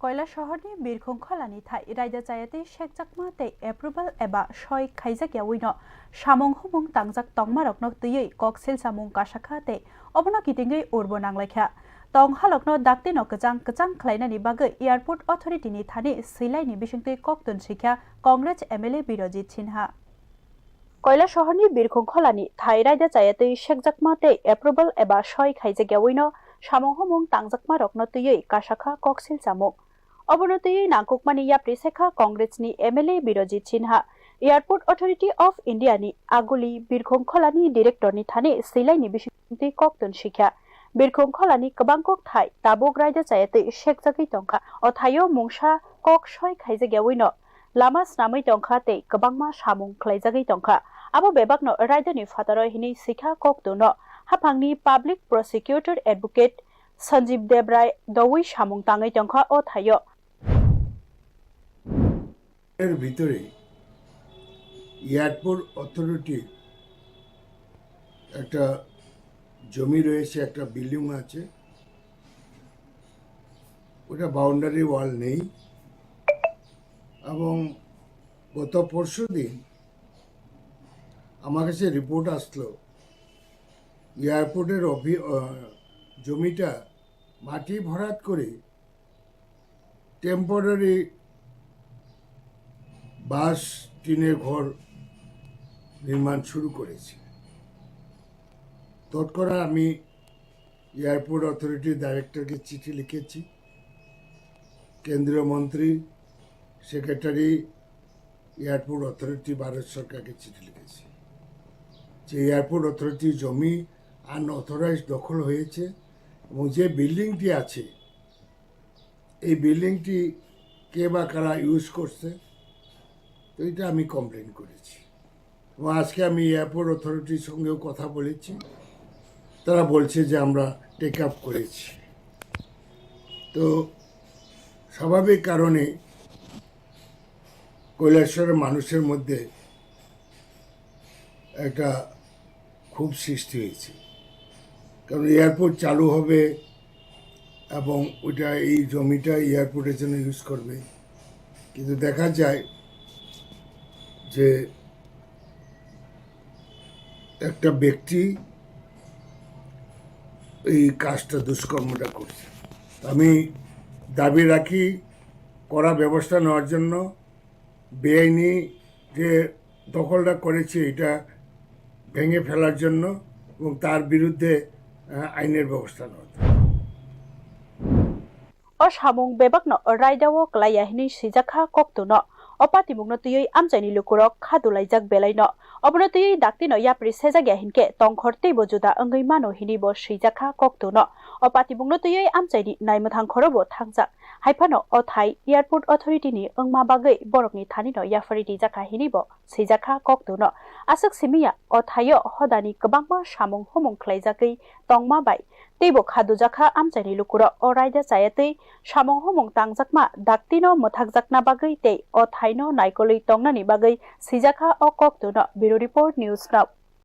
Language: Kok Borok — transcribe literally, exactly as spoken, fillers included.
Koilasohorni Birkhung Kholani thai raida chayatwi sekjakma tei approval eba soi khaijak yaui no samung humung tangjak tongmarokno twiwi kok silsamung kasakha tei obono kitingwi urbo nanglaikha. Tong halokno daktino kwchang kwchang khlainani bagwi Airport Authority ni thani swilaini bisingtwi koktun sikha Congress M L A Birojit Sinha. Koilasohorni Birkhung Kholani thai raida chayatwi sekjakma tei approval eba soi khaijak yaui no samung humung tangjakmarokno twiwi kasakha kok silsamung. Obono twiwi nangkukmani yapri sekha Congress ni M L A Birojit Sinha. Airport Authority of India ni aguli Birkhung Kholani director ni thani swilaini bisingtwi koktun sikha. Birkhung Kholani kwbang kok thai tabuk raida chayatwi sekjagwi tongkha. O thaio mungsa kok soi khaijak yaui no lama snamwi tongkha tei kwbangma samung khlaijagwi tongkha. Abo bebakno raidani phataro hinwi sikha koktuno. Haphangni Public Prosecutor Advocate Sanjeev Debrai doui samung tangwi tongkha o thaio. এর ভিতরে এয়ারপোর্ট অথরিটির একটা জমি রয়েছে, একটা বিল্ডিং আছে, ওটা boundary wall নেই। এবং গত পরশু দিন আমার কাছে রিপোর্ট আসলো, এয়ারপোর্টের অফি-, আহ, জমিটা মাটি ভরাট করে টেম্পোরারি বাঁশ টিনের ঘর নির্মাণ শুরু করেছে। তৎক্ষণা আমি এয়ারপোর্ট অথরিটির ডাইরেক্টরকে চিঠি লিখেছি, কেন্দ্রীয় মন্ত্রী, সেক্রেটারি, এয়ারপোর্ট অথরিটি ভারত সরকারকে চিঠি লিখেছি যে এয়ারপোর্ট অথরিটির জমি আনঅথরাইজড দখল হয়েছে এবং যে বিল্ডিংটি আছে এই বিল্ডিংটি কে বা কারা ইউজ করছে, তো এটা আমি কমপ্লেন করেছি। এবং আজকে আমি এয়ারপোর্ট অথরিটির সঙ্গেও কথা বলেছি, তারা বলছে যে আমরা টেক আপ করেছি। তো স্বাভাবিক কারণে কৈলাসহরের মানুষের মধ্যে একটা ক্ষোভ সৃষ্টি হয়েছে, কারণ এয়ারপোর্ট চালু হবে এবং ওইটা, এই জমিটা এয়ারপোর্টের জন্য ইউজ করবে, কিন্তু দেখা যায় যে একটা ব্যক্তি এই কাজটা, দুষ্কর্মটা করছে। আমি দাবি রাখি কড়া ব্যবস্থা নেওয়ার জন্য, বেআইনি যে দখলটা করেছে এটা ভেঙে ফেলার জন্য এবং তার বিরুদ্ধে, আহ, আইনের ব্যবস্থা নেওয়া। O samung bebakno raidao kwlaiya hinwi swijakha koktuno. O patimungno twiwi amchaini lukurok khadulaijak belaino. Obono twiwi daktino yapri sejakya hinkhe tongkhor teibo juda wngwi mano hinwibo swijakha koktuno. O patimungno twiwi amchaini naimwthang khorobo thangjak. Haiphano o thai Airport Authority ni wngma bagwi borokni thanino yapharwi rijakha hinwibo swijakha koktuno. Aswk simiya o thaio hodani kwbangma samung humung khlaijagwi tongma bai teibo khadujakha amchaini lukurok o raida chayatwi samung humung tangjakma daktino mwthakjakna bagwi tei o thaino naikolwi tongnani bagwi swijakha o koktuno. Bureau Report, News Now.